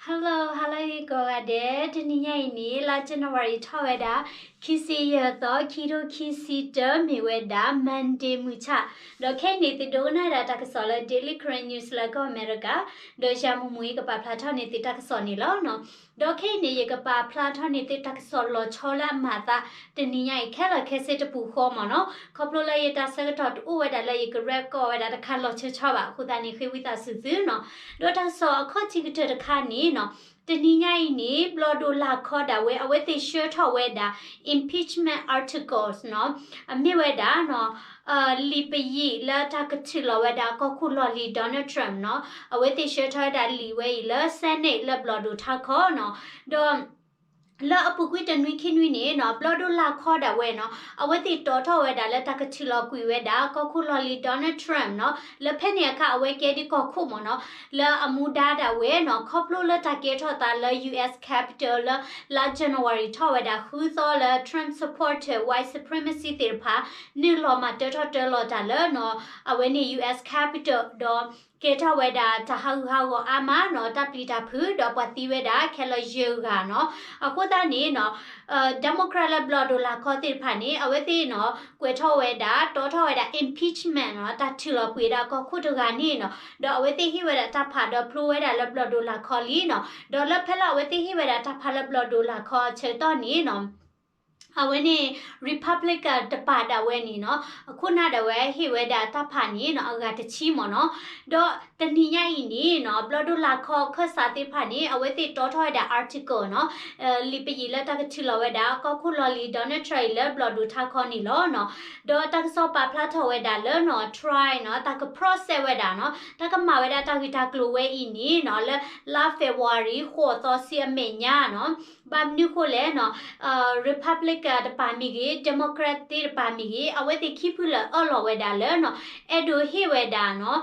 Hello, hello ဂ့ၤကိးဂၤဒဲး, တနံၤညါအံၤန့ၣ် လါ January ထီၣ်ဝဲဒၣ် ခံဆံယဲၢ်သီ ခံထိခံဆံတၢ မ့ၢ်ဝဲဒၣ် Monday မုၢ်ဆၣ်, ဒီးခဲအံၤန့ၣ် သုဒိကနၣ်ဒၣ်တၢ်ကစီၣ်လၢ Daily Karen News လၢကီၢ်အမဲရကၤ, ဒီးယၤမူမူအံၤကပာ်ဖျါထီၣ်န့ၢ်သုတၢ်ကစီၣ်န့ၣ်လီၤ. ဒီးခဲအံၤန့ၣ် ယကပာ်ဖျါထီၣ်န့ၢ်သုတၢ်ကစီၣ်လီၤဆီလၢအမၤအသး တနံၤညါအံၤခဲလၢာ်ခဲဆ့တပူၤဃီမ့ၢ်နီၤ, ခီဖျိလၢယတၢ်ဆၢကတီၢ်တအိၣ်ဝဲဒၣ်လၢယက record ဝဲဒၣ်တခါလီၤဆီဆီဘၣ်အဃိသတးန့ၣ် ဃ့ဝံသးစူၤသုနီၤ. ဒီးတၢ်ကစီၣ်အခီၣ်ထံးကတၢၢ်တခါန့ၣ်နီၤ, တနံၤညါအံၤန့ၣ် ဘျီၣ်ဒိၣ်လာ်ခီဒၣ်ဝဲ အဝဲသ့ၣ်ဆှၢထီၣ်ဝဲဒၣ် impeachment articles နီၤ, အမ့ၢ်ဝဲဒၣ်နီၤ လံာ်ပယံာ်လၢတၢ်ကထုးလီၤဝဲဒၣ်ကီၢ်ခိၣ်လီၢ်လံၤ Donald Trump နီၤ, အဝဲသ့ၣ်ဆှၢထီၣ်ဝဲဒၣ်လံာ်ဝဲအံၤလၢ Senate လၢဘျီၣ်ဒိၣ်ထါခီနီၤ, ဒီး လၢအပူၤကွံာ်တနွံခံနွံန့ၣ်နီၤ, ဘျီၣ်ဒိၣ်လာ်ခီဒၣ်ဝဲနီၤ, အဝဲသ့ၣ်တီထီၣ်ဝဲဒၣ်လၢတၢ်ကထုးလီၤကွံာ်ဝဲဒၣ် ကီၢ်ခိၣ်လီၢ်လံၤ Donald Trump နီၤ, လၢဖဲန့ၣ်အခါအဝဲကဲဒ်ကီၢ်ခိၣ်မ့ၢ်နီၤ, လၢအမူဒါဒၣ်ဝဲနီၤ, ခီဖျိလၢတၢ်ကဲထီၣ်သးလၢ U S Capitol လၢ လါ January ထီၣ်ဝဲဒၣ်ဃုသီလၢ Trump supporter white supremacy သ့ၣ်တဖၣ် နုာ်လီၤမၤတၢထီၣ်တၢလီၤတၢ်လၢနီၤ, အဝဲန့ၣ် U S Capitol ဒီး ကဲထီၣ်ဝဲဒၣ်တၢ်ဟးဂူာ်ဟးဂီၤအါမးနီၤ, တၢ်ပျံၤတၢ်ဖုး ဒီးပှၤသံဝဲဒၣ်ခဲလၢာ်ယဲၢ်ဂၤနီၤ. အဃိသတးန့ၣ်နီၤ, Democrat လၢဘျီၣ်ဒိၣ်လာ်ခီသ့ၣ်တဖၣ်န့ၣ် အဝဲသ့ၣ်နီၤ ကွဲးထီၣ်ဝဲဒၣ် တီထီၣ်ဝဲဒၣ် impeachment နီၤ, တၢ်ထုးလီၤကွံာ်ဒၣ်ကီၢ်ခိၣ်တဂၤန့ၣ်နီၤ, ဒီးအဝဲသ့ၣ်ဟ့ၣ်ဝဲဒၣ်တၢ်ဖးဒီးဖျိဝဲဒၣ်လၢဘျီၣ်ဒိၣ်လာ်ခီလံနီၤ. ဒီးလၢဖဲလၢအဝဲသ့ၣ်ဟ့ၣ်ဝဲဒၣ်တၢ်ဖးလၢဘျီၣ်ဒိၣ်လာ်ခီအဆၢကတီၢ်န့ၣ်နီၤ, အဝဲန့ၣ် Republican တပၤဒၣ်ဝဲန့ၣ်နီၤ, အခိၣ်နၢ်ဒၣ်ဝဲဟ့ၣ်ဝဲဒၣ်တၢ်ဖးန့ၣ်နီၤ အဂၤတဆံမ့ၢ်နီၤ. ဒီးတနံၤညါအံၤန့ၣ်နီၤ, ဘျီၣ်ဒိၣ်လာ်ခီခၢၣ်စးသ့ၣ်တဖၣ်န့ၣ် အဝဲသ့ၣ်တီထီၣ်ဝဲဒၣ် article နီၤ, လံာ်ပယံာ်လၢတၢ်ကထုးလီၤဝဲဒၣ် ကီၢ်ခိၣ်လီၢ်လံၤ Donald Trump အံၤလၢဘျီၣ်ဒိၣ်ထါခီန့ၣ်လီၤနီၤ. ဒီးတၢ်ကစီၣ်ပာ်ဖျါထီၣ်ဝဲဒၣ်လၢနီၤ trial နီၤ, တၢ်က process ဝဲဒၣ်နီၤ, တၢ်ကမၤဝဲဒၣ်တၢ်ဂ့ၢ်တၢ်ကျိၤဝဲအံၤန့ၣ်နီၤ, လၢလါ February ဃိးသီဆံအမဲာ်ညါနီၤ. ဘၣ်မနုၤဃိလဲၣ်နီၤ, Republican တပၤမ့ၢ်ဂ့ၤ Democrat သ့ၣ်တပၤမ့ၢ်ဂ့ၤ အဝဲသ့ၣ်ခံဖုလၢအၢၣ်လီၤဝဲဒၣ်လၢနီၤ, အဲၣ်ဒိးဟ့ၣ်ဝဲဒၣ်နီၤ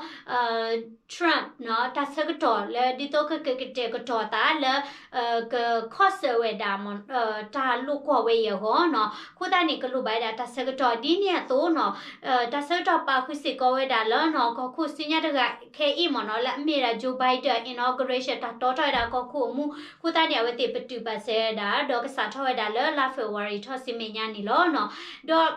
Trump နီၤ တၢ်ဆၢကတီၢ်လၢဒ်သိးကကကတဲာ်ကတီၤသးလၢ ကခီၣ်ဆၢဝဲဒၣ် တၢ်လိာ်ကွီၢ်ဝဲအံၤအဂီၢ်နီၤ. အဃိသတးန့ၣ် ကလိၣ်ဘၣ်ဝဲဒၣ်တၢ်ဆၢကတီၢ်ဒ်န့ၣ်အသိးနီၤ, တၢ်ဆၢကတီၢ်ပာ်ဃုာ်စ့ၢ်ကီးဝဲဒၣ်လၢနီၤ ကီၢ်ခိၣ်ဆူညါတဂၤခဲအံၤမ့ၢ်နီၤ, လၢအမ့ၢ်ဒၣ် Joe Biden inauguration တၢ်တီထီၣ်ဝဲဒၣ်ကီၢ်ခိၣ်အမူ, အဃိသတးန့ၣ် အဝဲသ့ၣ်ပတုာ်ပာ်စၢၤဝဲဒၣ် ဒီးကစးထီၣ်ဝဲဒၣ်လၢလါ February ထီၣ်ဆံမဲာ်ညါန့ၣ်လီၤနီၤ. ဒီး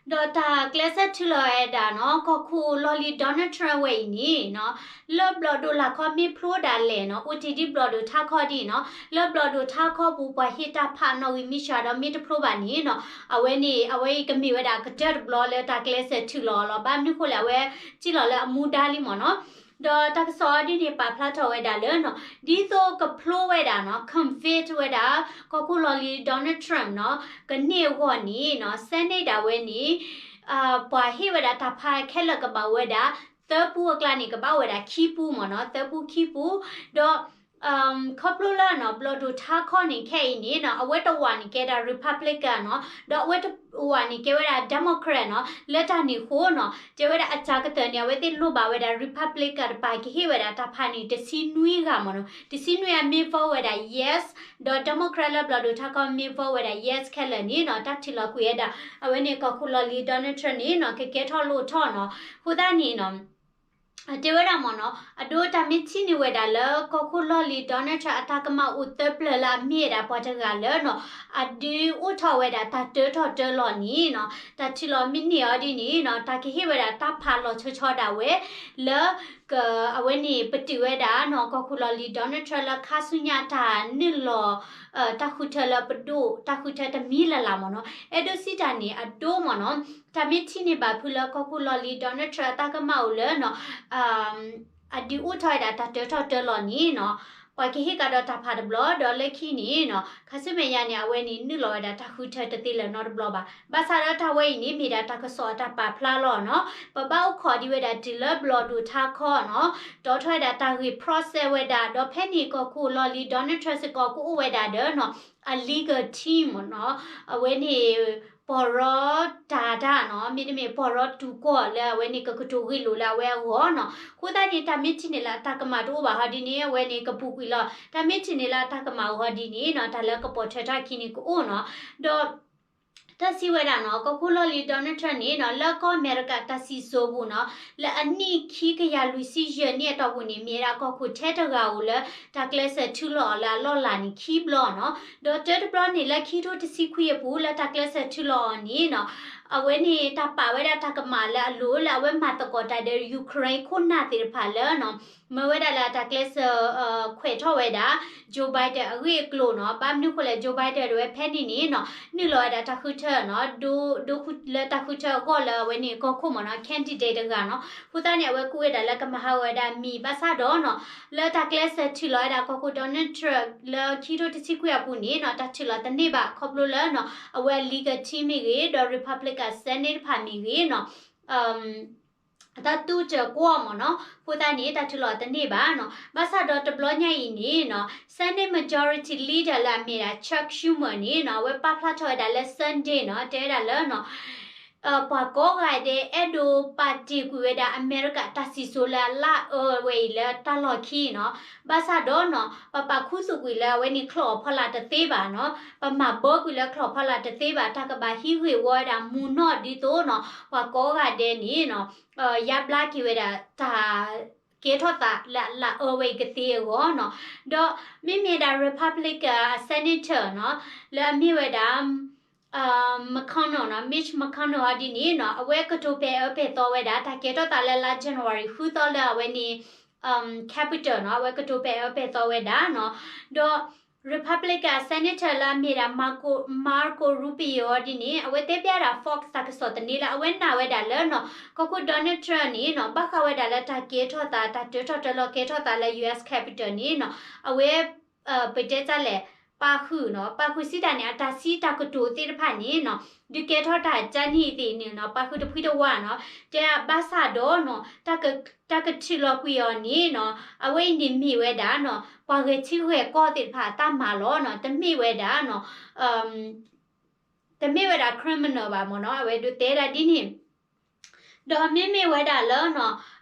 ဒီးတၢ်ကျဲးစၢးထုးလီၤဝဲဒၣ်နီၤ ကီၢ်ခိၣ်လီၢ်လံၤ Donald Trump ဝဲအံၤန့ၣ်နီၤ, လၢဘျီၣ်ဒိၣ်လာ်ခီမ့ၢ်ဖျိဒၣ်လဲာ်နီၤ, အိၣ်တ့ၢ်ဒ်ဘျီၣ်ဒိၣ်ထါခီဒ်နီၤ, လၢဘျီၣ်ဒိၣ်ထါခီပူၤ ပှၤဟ့ၣ်တၢ်ဖးနီၣ်ဂံၢ်မံၣ်ဆှးဒီးမ့ၢ်တဖျိဘၣ်န့ၣ်နီၤ, အဝဲန့ၣ် အဝဲအံၤကမ့ၢ်ဝဲဒၣ်ကတၢၢ်တဘျီလၢတၢ်ကျဲးစၢးထုးလီၤအီၤလီၤ. ဘၣ်မနုၤဃိလဲၣ် အဝဲစံၣ်လီၤလၢအမူဒါလံမ့ၢ်နီၤ. ဒီးတၢ်ကစီၣ်အီၤဒ်န့ၣ်ပာ်ဖျါထီၣ်ဝဲဒၣ်လၢနီၤ, ဒ်သိးကဖျိဝဲဒၣ်နီၤ convict ဝဲဒၣ် ကီၢ်ခိၣ်လီၢ်လံၤ Donald Trump နီၤ, ကန့ၢ်အဂီၢ်န့ၣ်နီၤ Senate ဒၣ်ဝဲန့ၣ် ပှၤဟ့ၣ်ဝဲဒၣ်တၢ်ဖးခဲလၢာ်ကဘၣ်ဝဲဒၣ် သၢပူအကျါန့ၣ် ကဘၣ်ဝဲဒၣ်ခံပူမ့ၢ်နီၤ, သၢပူခံပူ, ဒီး ခီဖျိလၢနီၤ ဘျီၣ်ဒိၣ်ထါခီန့ၣ် ခဲအံၤန့ၣ်နီၤ အဝဲတဝာ်န့ၣ်ကဲဒၣ် Republican နီၤ, ဒီးအဝဲတဝာ်န့ၣ်ကဲဝဲဒၣ် Democrat နီၤ, လၢတၢ်န့ၣ်အဃိနီၤ တဲဝဲဒၣ်အစှၤကတၢၢ်န့ၣ် အဝဲသ့ၣ်လိၣ်ဘၣ်ဝဲဒၣ် Republican တပၤ ကဟ့ၣ်ဝဲဒၣ်တၢ်ဖးန့ၣ် တဆံနွံဂၤမ့ၢ်နီၤ, တဆံနွံဂၤမ့ၢ် vote ဝဲဒၣ် yes, ဒီး Democrat လၢဘျီၣ်ဒိၣ်ထါခီမ့ၢ် vote ဝဲဒၣ် yes ခဲလၢာ်န့ၣ်နီၤ တၢ်ထုးလီၤကွံာ်ဝဲဒၣ် အဝဲန့ၣ်ကီၢ်ခိၣ်လီၢ်လံၤ Donald Trump န့ၣ်နီၤ ကကဲထီၣ်လိၣ်ထီၣ်နီၤ. အဃိသတးန့ၣ်နီၤ တဲဝဲဒၣ်မ့ၢ်နီၤ အဒိတၢ်မ့ၢ်ထံၣ်န့ၢ်ဝဲဒၣ်လၢကီၢ်ခိၣ်လီၢ်လံၤ Donald Trump အတၢ်ကမၣ်အိၣ်သၢပျၢၤလၢအမ့ၢ်ဝဲဒၣ်ပှၤတဂၤလၢနီၤ အဒုးအိၣ်ထီၣ်ဝဲဒၣ်တၢ်တၢထီၣ်တၢလီၤန့ၣ်နီၤ တၢ်ထုးလီၤမ့ၢ်န့ၢ်အီၤဒ်န့ၣ်နီၤ တၢ်ကဟ့ၣ်ဝဲဒၣ်တၢ်ဖးလီၤဆီဆီဒၣ်ဝဲ လၢ က အဝဲန့ၣ်ပတုာ်ဝဲဒၣ်နီၤ ကီၢ်ခိၣ်လီၢ်လံၤ Donald Trump လၢခါဆူညါတၢ်နုာ်လီၤ တၢ်ဃုထၢလၢပဒိၣ် တၢ်ဃုထၢတမံၤလၢ်လၢ်မ့ၢ်နီၤ အဲၣ်ဒိးစံးတၢ်န့ၣ် အဒိမ့ၢ်နီၤ တၢ်မ့ၢ်ထံၣ်န့ၢ်ဘၣ်ဖုလၢကီၢ်ခိၣ်လီၢ်လံၤ Donald Trump အတၢ်ကမၣ်အိၣ်လၢနီၤ အဒုးအိၣ်ထီၣ်ဝဲဒၣ်တၢ်တၢထီၣ်တၢလီၤန့ၣ်နီၤ ပှၤကဟ့ၣ်ကဒီးတၢ်ဖးတဘျီ ဒီးလၢခံန့ၣ်နီၤ ခါဆူမဲာ်ညါန့ၣ် အဝဲန့ၣ် နုာ်လီၤဝဲဒၣ်တၢ်ဃုထၢတသ့လၢၤနီတဘျီဘၣ်. ဘၣ်ဆၣ်ဒီးတၢ်ဝဲအံၤန့ၣ် မ့ၢ်ဒၣ်တၢ်ကစီၣ်အတၢ်ပာ်ဖျါလီၤနီၤ ပဘၣ်အိၣ်ခိးဒံးဝဲဒၣ်တုၤလၢဘျီၣ်ဒိၣ်ထါခီနီၤ တီထီၣ်ဝဲဒၣ်တၢ်ဂ့ၢ် process ဝဲဒၣ် ဒီးဖဲန့ၣ်ကီၢ်ခိၣ်လီၢ်လံၤ Donald Trump စ့ၢ်ကီးကအိၣ်ဝဲဒၣ်ဒီးနီၤ အ legal team မ့ၢ်နီၤ အဝဲန့ၣ် ပီၢ်ရီတၢ်တၢ်နီၤ မ့တမ့ၢ် ပီၢ်ရီတၢ်တၢ်နီၤ မ့တမ့ၢ်ပီၢ်ရီတူၢ်ကီၢ်လၢအဝဲအဂီၢ်နီၤ အဃိသတးန့ၣ် တၢ်မ့ၢ်ထံၣ်န့ၣ်လၢအတၢ်ကမၣ်တအိၣ်ဘၣ်ဟီဒ်န့ၣ် အဝဲန့ၣ်ကပူၤကွံာ်လီၤ တၢ်မ့ၢ်ထံၣ်န့ၣ်လၢအတၢ်ကမၣ်အိၣ်ဟီဒ်န့ၣ်နီၤ တၢ်လၢကပိာ်ထွဲထီၣ်အခံန့ၣ်ကအိၣ်နီၤ ဒီး တၢ်စံးဝဲဒၣ်နီၤ ကီၢ်ခိၣ်လီၢ်လံၤ Donald Trump န့ၣ်နီၤ လၢကီၢ်အမဲရကၤတၢ်စံၣ်စိၤပူၤနီၤ လၢအနံၣ်ခံကယၤလွံၢ်ဆံယဲၢ်နံၣ်အတီၢ်ပူၤန့ၣ် မ့ၢ်ဝဲဒၣ်ကီၢ်ခိၣ်ထဲတဂၤဧိၤလၢ တၢ်ကျဲးစၢးထုးလီၤအီၤလၢအလီၢ်လၤန့ၣ်ခံဘျီနီၤ. ဒီးတၢတဘျီန့ၣ်လၢခံထိတဆံခွံအပူၤ လၢတၢ်ကျဲးစၢးထုးလီၤအီၤန့ၣ်နီၤ အဝဲန့ၣ်တၢ်ပာ်ဝဲဒၣ်တၢ်ကမၣ်လၢအလိၤ လၢအဝဲမၤသကိးတၢ်ဒီး Ukraine ခိၣ်နၢ်သ့ၣ်တဖၣ်လၢနီၤ မၢဝဲဒၣ်လၢအတၢ်ကျဲးစၢး ခွဲးထီၣ်ဝဲဒၣ် Joe Biden အဂ့ၢ်အကျိၤနီၤ. ဘၣ်မနုၤဃိလဲၣ် Joe Biden တဝဲဖဲန့ၣ်န့ၣ်နီၤ နုာ်လီၤဝဲဒၣ်တၢ်ဃုထၢနီၤ ဒိ ဒိလၢတၢ်ဃုထၢအဂီၢ်လၢအဝဲန့ၣ်ကီၢ်ခိၣ်မ့ၢ်နီၤ candidate တဂၤနီၤ. အဃိသတးန့ၣ် အဝဲကူၣ်ဝဲဒၣ်လၢကမၤဟးဂီၤဝဲဒၣ်အမံၤ ဘၣ်ဆၣ်ဒီးနီၤ လၢတၢ်ကျဲးစၢးထုးလီၤဝဲဒၣ်ကီၢ်ခိၣ် Donald Trump လၢခံထိတဆံခွံအပူၤန့ၣ်နီၤ တၢ်ထုးလီၤတန့ၢ်ဘၣ် ခီဖျိလၢနီၤ အဝဲအ legal team မ့ၢ်ဂ့ၤ ဒီး Republican Senate တဖၣ်မ့ၢ်ဂ့ၤနီၤ အတၢ်တူၢ်စၢၤကွီၢ်မ့ၢ်နီၤ. အဃိသတးန့ၣ် တၢ်ထုးလီၤတန့ၢ်ဘၣ်နီၤ. ဘၣ်ဆၣ်ဒီးတဘျီညါအံၤန့ၣ်နီၤ Senate Majority Leader လၢအမ့ၢ်ဒၣ် Chuck Schumer န့ၣ်နီၤ အဝဲပာ်ဖျါထီၣ်ဝဲဒၣ်လၢ Sunday နီၤ တဲဝဲဒၣ်လၢနီၤ ပှၤကိးဂၤဒဲး အဲၣ်ဒိးပာ်တ့ၢ်ကွံာ်ဝဲဒၣ်အမဲရကၤတၢ်စံၣ်စိၤလၢအလၢအအၢဝဲအံၤလၢတၢ်လီၢ်ခံနီၤ. ဘၣ်ဆၣ်ဒီးနီၤ ပပာ်ခူသူၣ်ကွံာ်လၢအဝဲန့ၣ်ချီၣ်အဖီလာ်တသ့ဘၣ်နီၤ. ပမၤဘၢကွံာ်လၢချီၣ်အဖီလာ်တသ့ဘၣ် တၢ်ကဘၣ်ဟံးဂ့ၢ်ဝီဝဲဒၣ်မူနီၢ်ဒ်သိးနီၤ ပှၤကိးဂၤဒဲးန့ၣ်နီၤ ယါဘျါက့ၤဝဲဒၣ်တၢ်ကဲထီၣ်သးလၢအလၢအအၢဝဲအံၤကသ့အဂီၢ်နီၤ. ဒီးမ့မ့ၢ်ဒၣ် Republican Senator နီၤ လၢအမ့ၢ်ဝဲဒၣ် McConnell နီၤ Mitch McConnell အီၤဒ်န့ၣ်နီၤ အဝဲကတိၤပဲာ်အၢပဲာ်သီဝဲဒၣ် တၢ်ကဲထီၣ်သးလၢလါ January ဃုသီလၢအဝဲန့ၣ် Capitol နီၤ အဝဲကတိၤပဲာ်အၢပဲာ်သီဝဲဒၣ်နီၤ. ဒီး Republican Senator လၢအမ့ၢ်ဒၣ် Marco Marco Rubio အီၤဒ်န့ၣ် အဝဲတဲဖျါဒၣ် Fox တၢ်ကစီၣ်တန့ၢ်လၢအဝဲနာ်ဝဲဒၣ်လၢနီၤ ကီၢ်ခိၣ် Donald Trump န့ၣ်နီၤ ဘၣ်ဃးဝဲဒၣ်လၢတၢ်ကဲထီၣ်သး တၢ်တၢထီၣ်တၢလီၤကဲထီၣ်သးလၢ US Capitol န့ၣ်နီၤ အဝဲ ပတဲတၢ်လဲၣ် ပာ်ဃုာ်နီၤ ပာ်ဃုာ်စံးတၢ်န့ၣ် အတၢ်စံးတၢ်ကတိၤသ့ၣ်တဖၣ်န့ၣ်နီၤ ဒုးကဲထီၣ်တၢ်ကၢ်န့ၣ်သ့ၣ်န့ၣ်နီၤ ပာ်ဃုာ်တဖှံတဝါနီၤ တဲဘၣ်ဆၣ်ဒီးနီၤ တၢ်ကထုးလီၤကွံာ်အီၤန့ၣ်နီၤ အဝဲအံၤန့ၣ်မ့ၢ်ဝဲဒၣ်နီၤ ပှၤဂဲၤထံဂဲၤကီၢ်သ့ၣ်တဖၣ်အတၢ်မၤလီၤနီၤ တမ့ၢ်ဝဲဒၣ်နီၤ တမ့ၢ်ဝဲဒၣ် criminal ဘၣ်မ့ၢ်နီၤ အဝဲဒုးတဲဒၣ်ဒ်န့ၣ် ဒီးမ့မ့ၢ်ဝဲဒၣ်လၢနီၤ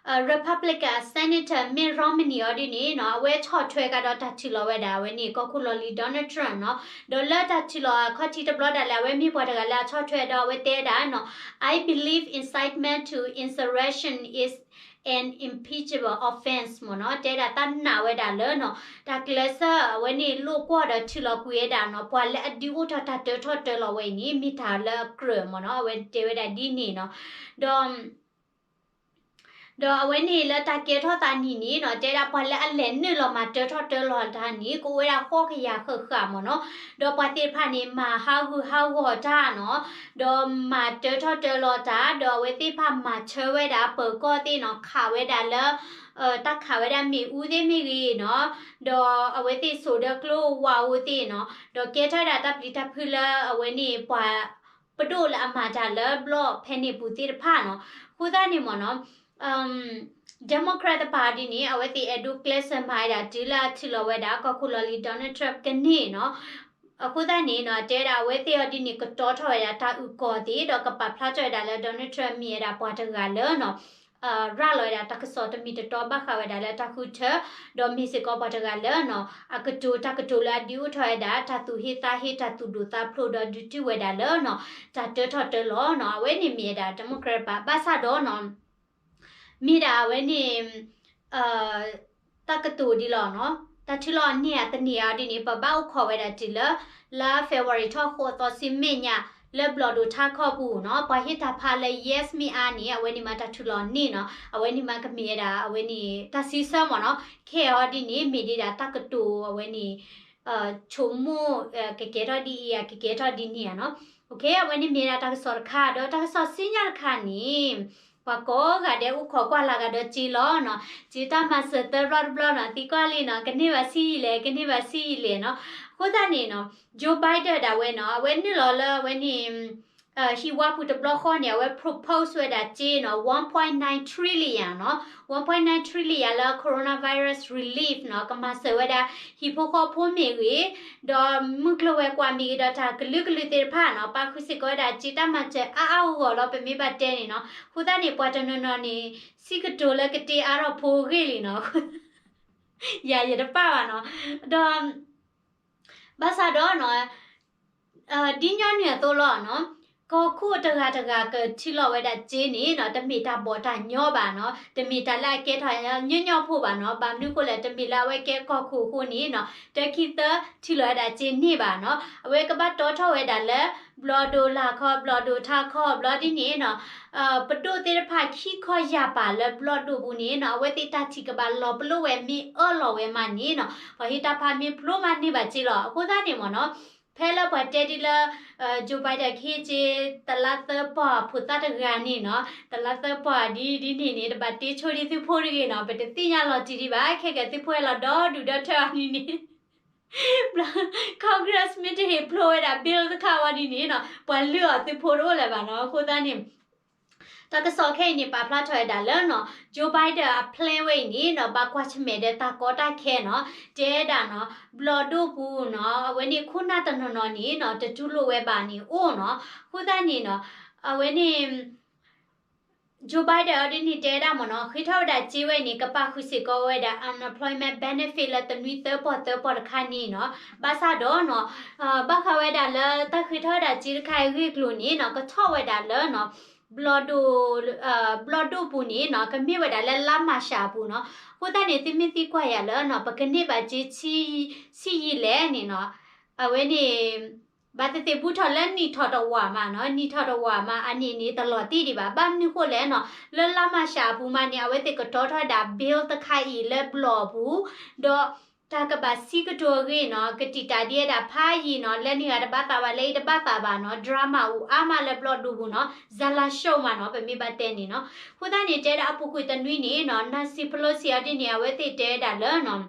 Republican Senator Mitt Romney အီၤဒ်န့ၣ်နီၤ အဝဲဆီၣ်ထွဲကဒီးတၢ်ထုးလီၤဝဲဒၣ် အဝဲန့ၣ် ကီၢ်ခိၣ်လီၢ်လံၤ Donald Trump နီၤ ဒီးလၢတၢ်ထုးလီၤအခီၣ်ထံးတဘျီဒၣ်လဲာ် အဝဲမ့ၢ်ပှၤတဂၤလၢအဆီၣ်ထွဲဒီးအဝဲတဲဒၣ်နီၤ I believe incitement to insurrection is an impeachable offense မ့ၢ်နီၤ တဲဒၣ်သးနာ်ဝဲဒၣ်လၢနီၤ တၢ်ကျဲးစၢးအဝဲန့ၣ်လိာ်ကွီၢ်ဒီးထုးလီၤကွံာ်ဝဲဒၣ်နီၤ ပှၤလၢအဒုးအိၣ်ထီၣ်တၢ်တၢထီၣ်တၢလီၤဝဲအံၤန့ၣ် မ့ၢ်တၢ်လၢအကြၢးမ့ၢ်နီၤ အဝဲတဲဝဲဒၣ်ဒ်န့ၣ်နီၤ ဒီး ဒီးအဝဲန့ၣ်လၢတၢ်ကဲထီၣ်သးနံၤန့ၣ်နီၤ တဲဒၣ်ပှၤလၢအလဲၤနုာ်လီၤမၤတၢထီၣ်တၢလီၤတၢ်န့ၣ် ကအိၣ်ဝဲဒၣ်ဃိးကယၤဃၣ်ဃၣ်မ့ၢ်နီၤ ဒီးပှၤသ့ၣ်တဖၣ်န့ၣ် မၤဟးဂူာ်ဟးဂီၤတၢ်နီၤ ဒီးမၤတၢထီၣ်တၢလီၤတၢ် ဒီးအဝဲသ့ၣ်တဖၣ်မၤဆၢဝဲဒၣ်ပၢၤကီၢ်သ့ၣ်နီၤ ခးဝဲဒၣ်လၢ တၢ်ခးဝဲဒၣ်မ့ၣ်အူသ့ၣ်မ့ၢ်ဂ့ၤနီၤ ဒီးအဝဲသ့ၣ်စိာ်ဒီးကျိဝးဧိၤသ့ၣ်နီၤ ဒီးကဲထီၣ်ဝဲဒၣ်တၢ်ပျံၤတၢ်ဖုးလၢအဝဲန့ၣ်ပှၤ ပဒိၣ်လၢအမၤတၢ်လၢဘျီၣ်ဖဲန့ၣ်ပူၤသ့ၣ်တဖၣ်နီၤ အဃိသတးန့ၣ်မ့ၢ်နီၤ Democrat တပၤဒ်န့ၣ် အဝဲသ့ၣ်အဲၣ်ဒိးကျဲးစၢးမၤဝဲဒၣ်တုၤလၢအထုးလီၤဝဲဒၣ် ကီၢ်ခိၣ်လီၢ်လံၤ Donald Trump ကန့ၢ်နီၤ အဃိသတးန့ၣ်နီၤ တဲဝဲဒၣ်အဝဲသ့ၣ်အီၤဒ်န့ၣ် ကတီထီၣ်ဝဲဒၣ်တၢ်အုၣ်ကီၤသ့ၣ် ဒီးကပာ်ဖျါထီၣ်ဝဲဒၣ်လၢ Donald Trump မ့ၢ်ဝဲဒၣ်ပှၤတဂၤလၢနီၤ ရၤလီၤဝဲဒၣ်တၢ်ကစီၣ်တမံၤတတီဘၣ်ဃးဝဲဒၣ်လၢတၢ်ဃုထၢ ဒီးမ့ၢ်စ့ၢ်ကီးပှၤတဂၤလၢနီၤ အကတိၤတၢ်ကတိၤလၢအဒုးအိၣ်ထီၣ်ဝဲဒၣ် တၢ်သူၣ်ဟ့သးဟ့ တၢ်သူၣ်ဒိၣ်သးဖျိး ဒီးဒုးတုၢ်ဝဲဒၣ်လၢနီၤ တၢ်တၢထီၣ်တၢလီၤနီၤ အဝဲန့ၣ်မ့ၢ်ဝဲဒၣ် Democrat တပၤ ဘၣ်ဆၣ်ဒီးနီၤ မ့ၢ်ဒၣ်အဝဲန့ၣ် တၢ်ကတိၤဒ်လီၤနီၤ တၢ်ထုးလီၤန့ၢ်ဧါတန့ၢ်ဧါဒ်န့ၣ် ပဘၣ်အိၣ်ခိးဝဲဒၣ်တုၤလၢ လါ February ထီၣ်ဃိးသီဆံမဲာ်ညါ လၢဘျီၣ်ဒိၣ်ထးခီပူၤနီၤ ပှၤဟ့ၣ်တၢ်ဖးလၢ yes မ့ၢ်အါန့ၣ် အဝဲန့ၣ်မးတၢ်ထုးလီၤန့ၢ်နီၤ အဝဲန့ၣ်မးကမ့ၢ်ဝဲဒၣ် အဝဲန့ၣ် တၢ်စံးဆၢမ့ၢ်နီၤ ခဲအံၤဒ်န့ၣ် မ့ၢ်ဒ်ဒၣ်တၢ်ကတိၤအဝဲန့ၣ် ဆိကမိၣ် ကကဲထီၣ်ဒ်အံၤဧါ ကကဲထီၣ်ဒ်န့ၣ်ဧါနီၤ အဝဲန့ၣ်မ့ၢ်ဒၣ်တၢ်ကစီၣ်တခါ ဒီးတၢ်ကစီၣ်ဆူညါတခါန့ၣ် ပှၤကိးဂၤဒဲးအိၣ်ခိးကွၢ်လၢ်ဂၤဒီးစ့လီၤနီၤ စ့တၢ်မၤစၢၤသၢဘျီတဘျီနီၤ သံကွၢ်လံနီၤ ကန့ၢ်ဘၣ်ဆံးယံာ်လဲၣ် ကန့ၢ်ဘၣ်ဆံးယံာ်လဲၣ်နီၤ အဃိသတးန့ၣ်နီၤ Joe Biden ဒၣ်ဝဲနီၤ အဝဲနုာ်လီၤလၢအဝဲန့ၣ် ဟံၣ်ဝါပူၤတဘျီဃီန့ၣ် အဝဲ propose ဝဲဒၣ်စ့နီၤ one point nine trillion နီၤ one point nine trillion လၢ coronavirus relief နီၤ ကမၤစၢၤဝဲဒၣ် ဟံၣ်ဖိဃီဖိမ့ၢ်ဂ့ၤ ဒီးမုၢ်ကျိၤဝဲၤကွာ်မ့ၢ်ဂ့ၤ ဒီးတၢ်ကလုာ်ကလုာ်သ့ၣ်တဖၣ်နီၤ ပာ်ဃုာ်စ့ၢ်ကီးဝဲဒၣ်စ့တၢ်မၤစၢၤအါအါဂီၢ်ဂီၢ်လီၤ ပမ့ၢ်ဘၣ်တဲန့ၣ်နီၤ အဃိသတးန့ၣ် ပှၤတနီၤနီၤန့ၣ် စံးကတိၤလၢကတ့အါထီၣ်ဖိအဂ့ၢ်လံနီၤ ယၤယတပာ်ဘၣ်နီၤ ဒီး ဘၣ်ဆၣ်ဒီးနီၤ ဒ်ညီနုၢ်အသိးလီၤနီၤ ကီၢ်ခိၣ်တဂၤတဂၤကထံၣ်လီၤဝဲဒၣ်စ့န့ၣ်နီၤ တမ့ၢ်တၢ်ဘီၣ်တၢ်ညီဘၣ်နီၤ, တမ့ၢ်တၢ်လၢအကဲထီၣ်ညီညီဖိဘၣ်နီၤ, ဘၣ်မနုၤဃိလဲၣ် တမ့ၢ်လၢအဝဲကဲကီၢ်ခိၣ်အဃိန့ၣ်နီၤ, တခံသၢထံၣ်လီၤဝဲဒၣ်စ့န့ၢ်ဘၣ်နီၤ, အဝဲကဘၣ်တီထီၣ်ဝဲဒၣ်လၢ ဘျီၣ်ဒိၣ်လာ်ခီ ဘျီၣ်ဒိၣ်ထါခီ ဘျီဒ်န့ၣ်နီၤ, ပဒိၣ်သ့ၣ်တဖၣ်ခံခီယၢ်ပာ်လၢဘျီၣ်ဒိၣ်ပူၤန့ၣ်နီၤ, အဝဲသ့ၣ်တၢ်ထံၣ်ကဘၣ်လီၤပလိာ်ဝဲမ့ၢ်အၢၣ်လီၤဝဲမးန့ၣ်နီၤ, ပှၤဟ့ၣ်တၢ်ဖးမ့ၢ်ဖျိမးန့ၢ်ဘၣ်စ့လီၤ. အဃိသတးန့ၣ်မ့ၢ်နီၤ, ဖဲလၢပှၤတဲဒ်လၢ Joe Biden ကဟ့ၣ်စ့ တလါသၢပီၢ်ဖိသၣ်တဂၤန့ၣ်နီၤ, တလါသၢပီၢ်ဒ်ဒ်န့ၣ်န့ၣ် တဘၣ်တ့ဆိဒ်သုးဖိတဂ့ၤနီၤ, ပတသ့ၣ်ညါလီၤတံၢ်ဒံးဘၣ်, ခဲကဲသုးဖိဟဲလီၤဒီဒူၣ်ဒီထၢအီၤဒ်န့ၣ် Congress မ့ၢ်တဟ့ၣ်ဖျိဝဲဒၣ် bill တခါဝဲဒ်န့ၣ်နီၤ, ပှၤလုၢ်အီၤသုးဖိတအိၣ်လၢၤဘၣ်နီၤ. အဃိသတးန့ၣ် တၢ်ကစီၣ်ခဲအံၤန့ၣ် ပာ်ဖျါထီၣ်ဝဲဒၣ်လၢနီၤ, Joe Biden အ plan ဝဲအံၤန့ၣ်နီၤ, ဘၣ်ကွၢ်ဆၢၣ်မဲာ်ဒီးတၢ်ကီတၢ်ခဲနီၤ, တဲဒၣ်နီၤ, ဘျီၣ်ဒိၣ်ပူၤနီၤ, အဝဲန့ၣ်ခိၣ်နၢ်တနီၤနီၤန့ၣ်နီၤ, တတူၢ်လိာ်ဝဲဘၣ်န့ၣ်အိၣ်နီၤ. အဃိသတးန့ၣ်နီၤ, အဝဲန့ၣ် Joe Biden အီၤဒ်န့ၣ်တဲဒၣ်မ့ၢ်နီၤ, ဃ့ထီၣ်ဝဲဒၣ်စ့ဝဲအံၤန့ၣ် ကပာ်ဃုာ်စ့ၢ်ကီးဝဲဒၣ် unemployment benefit လၢတနွံသၢပီၢ်သၢပီၢ်တခါန့ၣ်နီၤ, ဘၣ်ဆၣ်ဒီးနီၤ, ဘၣ်ဃးဝဲဒၣ်လၢတၢ်ဃ့ထီၣ်ဝဲဒၣ်စ့တခါအံၤအဂ့ၢ်အကျိၤန့ၣ်နီၤ, ကထီၣ်ဝဲဒၣ်လၢနီၤ, ဘျီၣ်ဒိၣ် ဘျီၣ်ဒိၣ်ပူၤန့ၣ်နီၤ, ကမ့ၢ်ဝဲဒၣ်လၢလါမၢ်ၡးအပူၤနီၤ. အဃိသတးန့ၣ် သုမ့ၢ်သံကွၢ်ယၤလၢနီၤ, ပကန့ၢ်ဘၣ်စ့ဆံယံာ်လဲၣ်န့ၣ်နီၤ, အဝဲန့ၣ် ဘၣ်သ့ၣ်သ့ၣ်ဘူးထီၣ်လၢနံၣ်ထီၣ်တဝာ်မးနီၤ, နံၣ်ထီၣ်တဝာ်မး အန့ၣ်န့ၣ်တလီၤတံၢ်ဒံးဘၣ်. ဘၣ်မနုၤဃိလဲၣ်နီၤ, လၢလါမၢ်ၡးအပူၤမးန့ၣ် အဝဲသ့ၣ်ကတီထီၣ်ဝဲဒၣ် bill တခါအံၤလၢဘျီၣ်အပူၤ, ဒီးတၢ်ကဘၣ်စံးကတိၤအဂ့ၢ်နီၤ, ကတံာ်တာ်ဒ်ဝဲဒၣ်ဖးယံာ်နီၤ, လၢန့ၣ်ဂၤတဘၣ်သးဘၣ် လၢအံၤတဘၣ်သးဘၣ်နီၤ, drama အိၣ်အါမးလၢဘျီၣ်ဒိၣ်ပူၤနီၤ, ဇာတ်လမ်းရှုံး မးနီၤ, ပမ့ၢ်ဘၣ်တဲန့ၣ်နီၤ. အဃိသတးန့ၣ် တဲဒၣ်အပူၤကွံာ်တနွံန့ၣ်နီၤ, Nancy Pelosi အီၤဒ်န့ၣ် အဝဲသ့ၣ်တဲဝဲဒၣ်လၢနီၤ မ့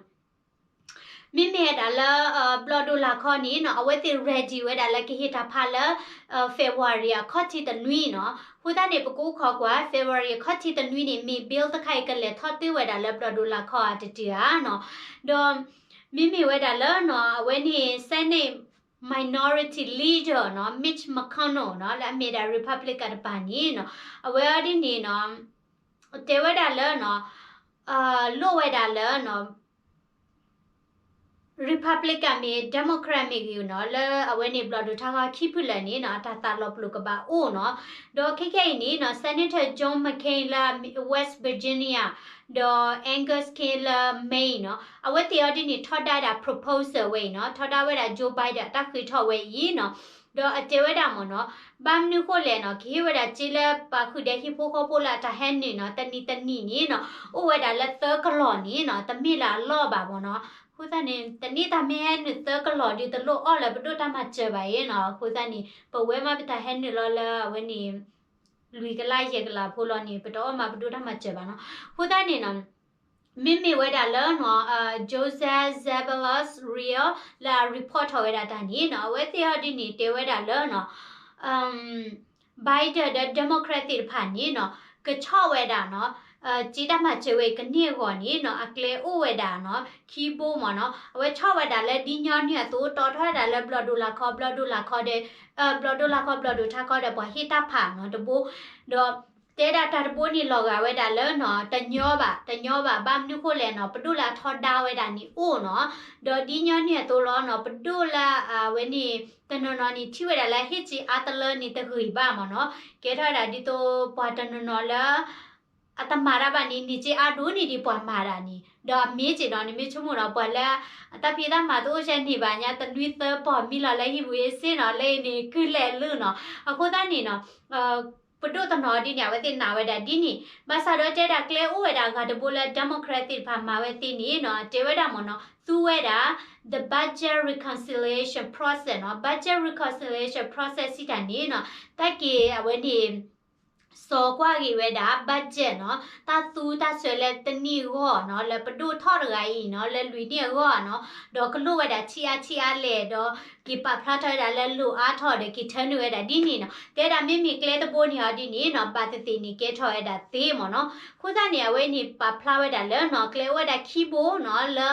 မ့ၢ်ဝဲဒၣ်လၢ ဘျီၣ်ဒိၣ်လာ်ခီန့ၣ်နီၤ, အဝဲသ့ၣ် ready ဝဲဒၣ်လၢကဟ့ၣ်တၢ်ဖးလၢ February အခီၣ်ထံးတနွံနီၤ. အဃိသတးန့ၣ် ပကအိၣ်ခိးကွၢ် February အခီၣ်ထံးတနွံန့ၣ် မ့ၢ် bill တခါအံၤကလဲၤထီၣ်တ့ၢ်ဝဲဒၣ်လၢဘျီၣ်ဒိၣ်လာ်ခီအတတုၤဧါနီၤ. ဒီး မ့မ့ၢ်ဝဲဒၣ်လၢနီၤ အဝဲန့ၣ် Senate Minority Leader နီၤ Mitch McConnell နီၤ လၢအမ့ၢ်ဒၣ် Republican တပၤန့ၣ်နီၤ, အဝဲအီၤဒ်န့ၣ်နီၤ တဲဝဲဒၣ်လၢနီၤ လိၣ်ဝဲဒၣ်လၢနီၤ Republican မ့ၢ် Democrat မ့ၢ်ဂ့ၤနီၤ လၢအဝဲန့ၣ်ဘျီၣ်ဒိၣ်ထါခီခံဖုလၢာ်န့ၣ်နီၤ အတၢ်သးလီၤပလိာ်ကဘၣ်အိၣ်နီၤ. ဒီးခဲခဲအံၤန့ၣ်နီၤ Senator John McCain လၢ West Virginia ဒီး Angus King လၢ Maine နီၤ အဝဲသ့ၣ်အီၤဒ်န့ၣ် ထီဒါဒၣ် proposal ဝဲအံၤနီၤ ထီဒါဝဲဒၣ် Joe Biden အတၢ်ဃ့ထီၣ်ဝဲအံၤနီၤ. ဒီးအတဲဝဲဒၣ်မ့ၢ်နီၤ ဘၣ်မနုၤဃိလဲၣ်နီၤ ကဟ့ၣ်ဝဲဒၣ်စ့လၢပာ်ဃုာ်ဒီးဟံၣ်ဖိဃီဖိလၢအတၢ်ဟဲနုာ်နီၤ တနံၤတနံၤန့ၣ်နီၤ အိၣ်ဝဲဒၣ်လၢသၢကလီၢ်န့ၣ်နီၤ တမ့ၢ်လၢအလီၢ်ဘၣ်မ့ၢ်နီၤ. အဃိသတးန့ၣ် တနံၤတၢ်မ့ၢ်ဟဲနုာ်သၢကလီၢ်ဒီး တလိၣ်အီၣ်လၢပဒိၣ်တၢ်မၤစၢၤဘၣ်အံၤနီၤ. အဃိသတးန့ၣ် ပဝဲမ့ၢ်ပတၢ်ဟဲနုာ်လီၤလၢအဝဲန့ၣ် လွံၢ်ကလးယဲၢ်ကလးဖိလီၤန့ၣ် ပတအီၣ်မးပဒိၣ်တၢ်မၤစၢၤဘၣ်နီၤ. အဃိသတးန့၁ၣ်နီၤ မ့မ့ၢ်ဝဲဒၣ်လၢနီၤ Joseph Zabalos Real လၢအ report ထီၣ်ဝဲဒၣ်တၢ်န့ၣ်နီၤ အဝဲသ့ၣ်အီၤဒ်န့ၣ် တဲဝဲဒၣ်လၢနီၤ Biden ဒီး Democrat သ့ၣ်တဖၣ်န့ၣ်နီၤ ကဆီၣ်ဝဲဒၣ်နီၤ စ့တၢ်မၤစၢၤဝဲအံၤကန့ၢ်အဂီၢ်န့ၣ်နီၤ အကျဲအိၣ်ဝဲဒၣ်နီၤ ခံဘိမ့ၢ်နီၤ အဝဲဆီၣ်ဝဲဒၣ်လၢဒ်ညီနုၢ်အသိး တီထီၣ်ဝဲဒၣ်လၢဘျီၣ်ဒိၣ်လာ်ခီ ဘျီၣ်ဒိၣ်လာ်ခီဒီး ဘျီၣ်ဒိၣ်လာ်ခီ ဘျီၣ်ဒိၣ်ထါခီဒီး ပှၤဟ့ၣ်တၢ်ဖးနီၤတဘိ ဒီး တဲဒၣ်တၢ်တဘိန့ၣ်လီၤဂာ်ဝဲဒၣ်လၢနီၤ တညီဘၣ် တညီဘၣ် ဘၣ်မနုၤဃိလဲၣ်နီၤ ပဒိၣ်လၢအထီဒါဝဲဒၣ်န့ၣ်အိၣ်နီၤ ဒီးဒ်ညီနုၢ်အသိးလီၤနီၤ ပဒိၣ်လၢအဝဲန့ၣ် တနီၤနီၤန့ၣ် ထံၣ်ဝဲဒၣ်လၢဟ့ၣ်စ့အါတလၢန့ၣ်တဂ့ၤဘၣ်မ့ၢ်နီၤ ကဲထီၣ်ဝဲဒၣ်ဒ်သိးပှၤတနီၤနီၤလၢ အတမၤတၢ်ဘၣ်န့ၣ် န့ၢ်စ့အါဒိၣ်န့ၢ်ဒံးပှၤမၤတၢ်န့ၣ် ဒီးအမ့ၢ်စ့ၢ်နီၤ နမ့ၢ်ဆိကမိၣ်နီၤ ပှၤလၢ အတၢ်ဖံးတၢ်မၤတအိၣ်စဲန့ၣ်ဘၣ်ညါ တနွံသၢပီၢ်မံလီၤလၢဟံၣ်ပူၤအ့စ့နီၤ လၢအံၤန့ၣ် ကုလဲၤလုၢ်နီၤ အဃိသတးန့ၣ်နီၤ ပဒိၣ်တနီၤဒ်န့ၣ် အဝဲသ့ၣ်နာ်ဝဲဒၣ်ဒ်န့ၣ် ဘၣ်ဆၣ်ဒီးတဲဒၣ်ကျဲအိၣ်ဝဲဒၣ်အဂၤတဘိလၢ Democrat သ့ၣ်တဖၣ်မၤဝဲသ့န့ၣ်နီၤ တဲဝဲဒၣ်မ့ၢ်နီၤ သူဝဲဒၣ် the budget reconciliation process နီၤ budget reconciliation process စံးတၢ်န့ၣ်နီၤ တၢ်က့ၤအဝဲန့ၣ် စီၤကွၢ်ဂ့ၤဝဲဒၣ် budget နီၤ တၢ်သူတၢ်စွဲလၢတနံၣ်အဂီၢ်နီၤ လၢပဒိၣ်ထီၣ်တဂၤအံၤနီၤ လၢလွံၢ်နံၣ်အဂီၢ်နီၤ ဒီးကလိၣ်ဝဲဒၣ်ဆံးအါဆံးအါလဲၣ် ဒီးက့ၤပာ်ဖျါထီၣ်ဝဲဒၣ်လၢလိၣ်အါထီၣ်ဒီး က့ၤထၢနုာ်ဝဲဒၣ်ဒ်န့ၣ်နီၤ တဲဒၣ်မ့မ့ၢ်ကျဲတဘိန့ၣ်အီၤဒ်န့ၣ်နီၤ ဘၣ်သ့ၣ်သ့ၣ်န့ၣ် ကဲထီၣ်ဝဲဒၣ်သ့မ့ၢ်နီၤ အဃိသတးန့ၣ် အဝဲန့ၣ်ပာ်ဖျါဝဲဒၣ်လၢနီၤ ကျဲအိၣ်ဝဲဒၣ်ခံဘိနီၤ လၢ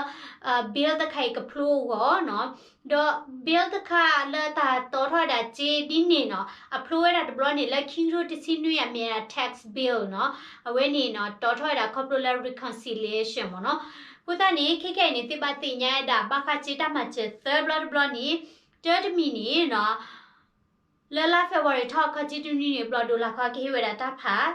bill တခါအံၤကဖျိအဂီၢ်နီၤ ဒီး bill တခါလၢတၢ်တီထီၣ်ဝဲဒၣ်စ့ဒ်န့ၣ်နီၤ အဖျိဝဲဒၣ်တဘျီန့ၣ် လၢခံကထိတဆံနွံအမ့ၢ်ဒၣ် tax bill နီၤ အဝဲန့ၣ်နီၤ တီထီၣ်ဝဲဒၣ်ခီဖျိလၢ reconciliation မ့ၢ်နီၤ အဃိသတးန့ၣ် ခဲခဲအံၤန့ၣ် သုဘၣ်သ့ၣ်ညါဝဲဒၣ် ဘၣ်ဃးစ့တၢ်မၤစၢၤသၢဘျီတဘျီန့ၣ် တၢ်တမံၤန့ၣ်နီၤ လၢလါ February ထီၣ်အခီၣ်ထံးတနွံန့ၣ် ဘျီၣ်ဒိၣ်လၢ်ခီကဟ့ၣ်ဝဲဒၣ်တၢ်ဖး,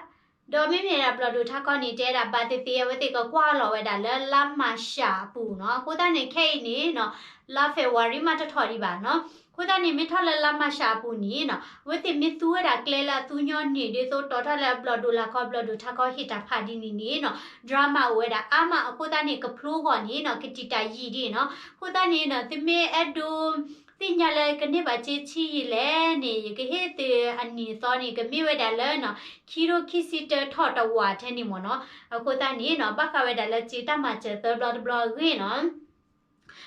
ဒီးမ့မ့ၢ်ဒၣ်ဘျီၣ်ဒိၣ်ထးခီန့ၣ် တဲဒၣ်ဘၣ်သ့ၣ်သ့ၣ် အဝဲသ့ၣ်ကကွၢ်လီၤဝဲဒၣ်လၢလါမၤၡးအပူၤနီၤ. အဃိသတးန့ၣ် ခဲအံၤန့ၣ်နီၤ လါ February မးတထီၣ်ဒံးဘၣ်နီၤ. အဃိသတးန့ၣ် မ့ၢ်ထီၣ်လၢလါမၤၡးအပူၤန့ၣ်နီၤ အဝဲသ့ၣ်မ့ၢ်သူဝဲဒၣ်ကျဲလၢအသူညီန့ၣ် ဒ်သိးတီၤထီၣ်လၢအဘျီၣ်ဒိၣ်လၢ်ခီ ဘျီၣ်ဒိၣ်ထးခီဟ့ၣ်တၢ်ဖးဒ်န့ၣ်န့ၣ်နီၤ drama အိၣ်ဝဲဒၣ်အါမး. အဃိသတးန့ၣ် ကဖျိဂီၢ်န့ၣ်နီၤ ကတံာ်တာ်ယံာ်ဒ်နီၤ. အဃိသတးန့ၣ်နီၤ သုမ့ၢ်အဲၣ်ဒိး သ့ၣ်ညါလၢကန့ၢ်ဘၣ်စ့ဆံးယံာ်လဲၣ်န့ၣ် ယကဟ့ၣ်သုအနံၤအသီန့ၣ် ကမ့ၢ်ဝဲဒၣ်လၢနီၤ ခံထိခံဆံတၢထီၣ်တဝာ်ထဲန့ၣ်မ့ၢ်နီၤ. အဃိသတးန့ၣ်နီၤ ဘၣ်ဃးဝဲဒၣ်လၢစ့တၢ်မၤစၢၤသၢဘျီတဘျီအဂ့ၢ်နီၤ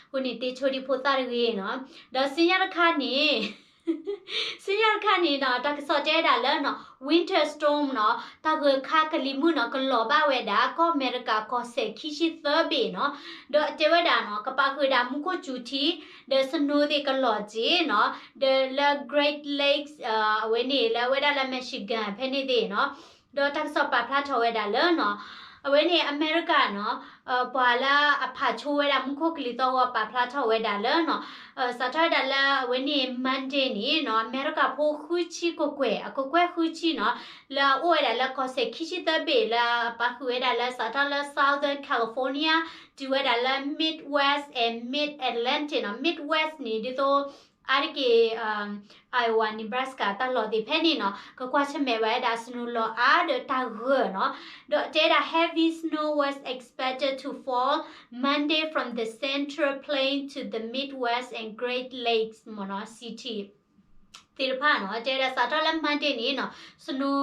အဃိန့ၣ် တ့ဆိဒံးဖိသၣ်တဂ့ၤနီၤ. ဒီးစံၣ်ညီၣ်တခါန့ၣ် စံၣ်ညီၣ်တခါန့ၣ်နီၤ တၢ်ကစီၣ်တဲဒၣ်လၢနီၤ winter storm နီၤ တၢ်ဂၢၢ်ခါကလံၤမုၢ်နီၤ ကလီၤဘၣ်ဝဲဒၣ် ကီၢ်အမဲရကၤကီၢ်စဲၣ်ခံဆံသၢဘ့ၣ်နီၤ. ဒီးတဲဝဲဒၣ်နီၤ ကပာ်ဃုာ်ဒၣ်မူခိၣ်စူၤထံ ဒီး snow သ့ၣ်ကလီၤစ့နီၤ ဒီးလၢ Great Lakes အဝဲန့ၣ်လၢအဝဲဒၣ်လၢ Michigan ဖဲန့ၣ်သ့ၣ်နီၤ. ဒီးတၢ်ကစီၣ်ပာ်ဖျါထီၣ်ဝဲဒၣ်လၢနီၤ အဝဲန့ၣ်အမဲရကၤနီၤ ပှၤလၢအဖးဆိဝဲဒၣ်မူခိၣ်ကလံၤသီၣ်ဂီၤပာ်ဖျါထီၣ်ဝဲဒၣ်လၢနီၤ စးထီၣ်ဝဲဒၣ်လၢအဝဲန့ၣ် Monday န့ၣ်နီၤ အမဲရကၤဖိဃုဆံကကွဲၢ် အကကွဲၢ်ဃုဆံနီၤ လၢအအိၣ်ဝဲဒၣ်လၢကီၢ်စဲၣ်ခံဆံသၢဘ့ၣ် လၢပာ်ဃုာ်ဝဲဒၣ်လၢစးထီၣ်လၢ Southern California တုၤဝဲဒၣ်လၢ Midwest and Mid-Atlantic နီၤ. Midwest န့ၣ် ဒ်သိး အါတက့ၢ် Iowa, Nebraska တၢ်လီၢ်သ့ၣ်ဖဲန့ၣ်နီၤ ကကွၢ်ဆၢၣ်မဲာ်ဝဲဒၣ် snow လီၤအါဒီးတၢ်ဂၢၢ်နီၤ. ဒီးတဲဒၣ် heavy snow was expected to fall Monday from the Central Plains to the Midwest and Great Lakes မ့ၢ်နီၤ city သ့ၣ်တဖၣ်နီၤ. တဲဒၣ်စးထီၣ်လၢ Monday န့ၣ်နီၤ snow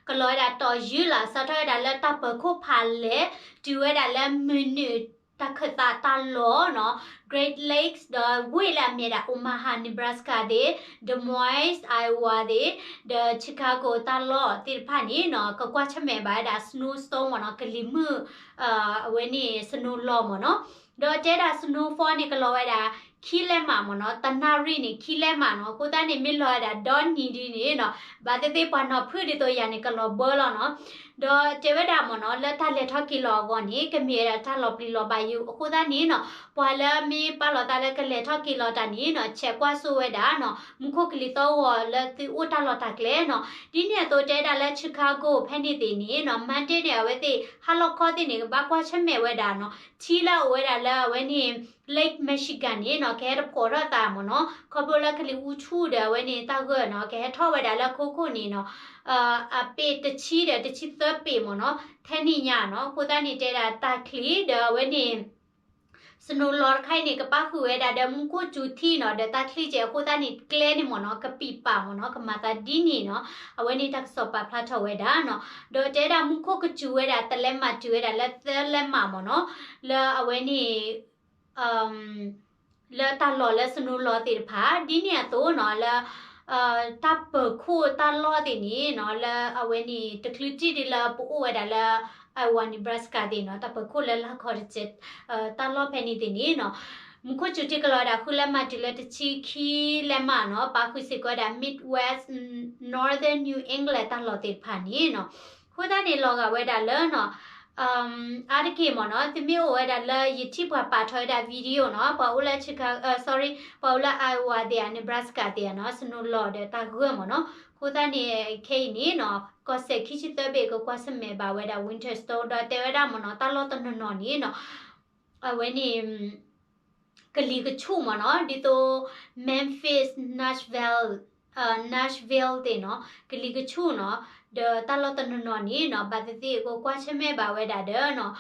ကလီၤဝဲဒၣ်တီၤယုၢ်လၢ် စးထီၣ်ဝဲဒၣ်လၢတၢ်ပၢၤခိၣ်ဖးလဲၢ် တုၤဝဲဒၣ်လၢမုၢ်နုာ်တၢ်ခၢၣ်သးတၢ်လီၢ်နီၤ Great Lakes ဒီးဝ့ၢ်လၢအမ့ၢ်ဒၣ် Omaha, Nebraska သ့ၣ်, Des Moines, Iowa သ့ၣ်, ဒီး Chicago တၢ်လီၢ်သ့ၣ်တဖၣ်န့ၣ်နီၤ ကကွၢ်ဆၢၣ်မဲာ်ဘၣ်ဝဲဒၣ် snowstorm မ့ၢ်နီၤ ကလံၤမုၢ် အဝဲန့ၣ် snow လီၤမ့ၢ်နီၤ. ဒီးတဲဒၣ် snowfall န့ၣ် ကလီၤဝဲဒၣ် ခံလဲမးမ့ၢ်နီၤ တနၣ်ရံၣ်န့ၣ် ခံလဲမးနီၤ. အဃိသတးန့ၣ် မ့ၢ်လီၤဝဲဒၣ်ဒီနံၤဒ်န့ၣ်နီၤ ဘၣ်သ့ၣ်သ့ၣ်ပှၤနီၤဖုၣ်ဒ်သိးယၤန့ၣ် ကလီၤဘၢလီၤနီၤ. ဒီးတဲဝဲဒၣ်မ့ၢ်နီၤ လၢတၢ်လဲၤထီၣ်က့ၤလီၤအဂီၢ်န့ၣ် ကမ့ၢ်ဝဲဒၣ်တၢ်လီၤပျံၤလီၤဘၣ်ယိာ် အဃိသတးန့ၣ်နီၤ ပှၤလၢမ့ၢ်ပာ်လီၤသးလၢကလဲၤထီၣ်က့ၤလီၤတၢ်န့ၣ်နီၤ ဆဲးကွၢ်စိဝဲဒၣ်နီၤ မူခိၣ်ကလံၤသီၣ်ဂီၤလၢသုအိၣ်တၢ်လီၢ်တၢ်ကျဲနီၤ. ဒ်န့ၣ်အသိးတဲဒၣ်လၢ Chicago ဖဲန့ၣ်သ့ၣ်န့ၣ်နီၤ Monday န့ၣ် အဝဲသ့ၣ်ဟါလီၤခီသ့ၣ်န့ၣ် ကဘၣ်ကွၢ်ဆၢၣ်မဲာ်ဝဲဒၣ်နီၤ ထံလၢအအိၣ်ဝဲဒၣ်လၢအဝဲန့ၣ် Lake Michigan န့ၣ်နီၤ ကဟဲတဖိးထီၣ်သးမ့ၢ်နီၤ ခီဖျိလၢကလံၤအူဆူၣ်ဒီးအဝဲန့ၣ်တၢ်ဂၢၢ်နီၤ ကဟဲထီၣ်ဝဲဒၣ်လၢခိခိၣ်န့ၣ်နီၤ အပ့ၢ်တဆံဒီးတဆံသၢပ့ၢ်မ့ၢ်နီၤ ထဲန့ၣ်ညါနီၤ. အဃိသတးန့ၣ် တဲဒၣ်တၢ်ချံဒီးအဝဲန့ၣ် snow လီၤတခါအံၤန့ၣ် ကပာ်ဃုာ်ဝဲဒၣ်ဒီးမူခိၣ်စူၤထံနီၤ ဒီးတၢ်ချံကဲ အဃိသတးန့ၣ် ကျဲန့ၣ်မ့ၢ်နီၤ ကပံာ်ပာ်မ့ၢ်နီၤ ကမၤသးဒ်န့ၣ်နီၤ အဝဲန့ၣ်တၢ်ကစီၣ်ပာ်ဖျါထီၣ်ဝဲဒၣ်နီၤ. ဒီးတဲဒၣ်မူခိၣ်ကစူၤဝဲဒၣ်တလဲမးတုၤဝဲဒၣ်လၢသၢလဲမးမ့ၢ်နီၤ လၢအဝဲန့ၣ် လၢတၢ်လီၢ်လၢ snow လီၤသ့ၣ်တဖၣ် ဒ်န့ၣ်အသိးနီၤ လၢ တၢ်ပၢၤခိၣ်တၢ်လီၢ်သ့ၣ်န့ၣ်နီၤ လၢအဝဲန့ၣ် တချုးတံၢ်ဒံးလၢပအိၣ်ဝဲဒၣ်လၢ Iowa Nebraska သ့ၣ်နီၤ တၢ်ပၢၤခိၣ်လၢလၢခီတစဲး တၢ်လီၢ်ဖဲန့ၣ်သ့ၣ်န့ၣ်နီၤ မူခိၣ်စူၤထံကလီၤဝဲဒၣ်ဃုလဲမးတုၤလၢတဆံခံလဲမးနီၤ ပာ်ဃုာ်စ့ၢ်ကီးဝဲဒၣ် Midwest, Northern New England တၢ်လီၢ်သ့ၣ်တဖၣ်န့ၣ်နီၤ အဃိသတးန့ၣ်လီၤဂာ်ဝဲဒၣ်လၢနီၤ အါတက့ၢ်မ့ၢ်နီၤ သုမ့ၢ်အိၣ်ဝဲဒၣ်လၢယထံၣ်ပှၤပာ်ထီၣ်ဝဲဒၣ် video နီၤ ပှၤအိၣ်လၢ Chicago, sorry ပှၤအိၣ်လၢ Iowa သ့ၣ်ဧါ Nebraska သ့ၣ်ဧါနီၤ snow လီၤဒီးတၢ်ဂၢၢ်မ့ၢ်နီၤ အဃိသတးန့ၣ် ခဲအံၤန့ၣ်နီၤ ကီၢ်စဲၣ်ခံဆံသၢဘ့ၣ် ကကွၢ်ဆၢၣ်မဲာ်ဘၣ်ဝဲဒၣ် winter storm ဒီးတဲဝဲဒၣ်မ့ၢ်နီၤ တၢ်လီၢ်တနီၤနီၤန့ၣ်နီၤ အဝဲန့ၣ် ကလံၤကဆူၣ်မ့ၢ်နီၤ ဒ်သိး Memphis, Nashville, Nashville သ့ၣ်နီၤ ကလံၤကဆူၣ်နီၤ ဒီးတၢ်လီၢ်တနီၤနီၤန့ၣ်နီၤ ဘၣ်သ့ၣ်သ့ၣ်ကကွၢ်ဆၢၣ်မဲာ်ဘၣ်ဝဲဒၣ်ဒီးနီၤ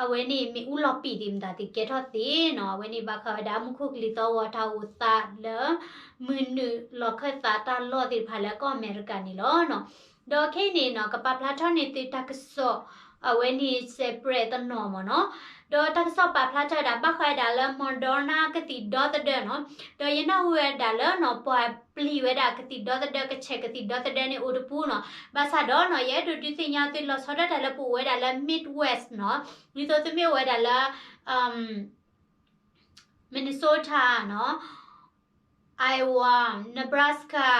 အဝဲန့ၣ်မ့ၣ်အူလီၤပံာ်သ့ၣ်မတၤသ့ၣ်ကဲထီၣ်သ့နီၤ အဝဲန့ၣ်ဘၣ်ဃးဝဲဒၣ်မူခိၣ်ကလံၤသီၣ်ဂီၤတၢ်အိၣ်သးလၢ မုၢ်နုာ်လီၤခၢၣ်သးတၢ်လီၢ်သ့ၣ်တဖၣ်လၢကီၢ်အမဲရကၤန့ၣ်လီၤနီၤ ဒီးခဲအံၤန့ၣ်နီၤ ကပာ်ဖျါထီၣ်န့ၢ်သုတၢ်ကစီၣ် အဝဲန့ၣ် separate တနီၤမ့ၢ်နီၤ ဒီးတၢ်ကစီၣ်ပာ်ဖျါထီၣ်ဝဲဒၣ် ဘၣ်ဃးဝဲဒၣ်လၢ Moderna ကသံၣ်ဒီသဒၢနီၤ ဒီးယနၢ်ဟူဝဲဒၣ်လၢနီၤ ပှၤပျံၤဝဲဒၣ်ကသံၣ်ဒီသဒၢ ကဆဲးကသံၣ်ဒီသဒၢန့ၣ်အိၣ်တပူၤနီၤ ဘၣ်ဆၣ်ဒီးနီၤ ယအဲၣ်ဒိးဒုးသ့ၣ်ညါသုလီၤဆီဒၣ်တၢ်လၢပအိၣ်ဝဲဒၣ်လၢ Midwest နီၤ ဒ်သိးသုမ့ၢ်အိၣ်ဝဲဒၣ်လၢ Minnesota နီၤ Iowa, Nebraska,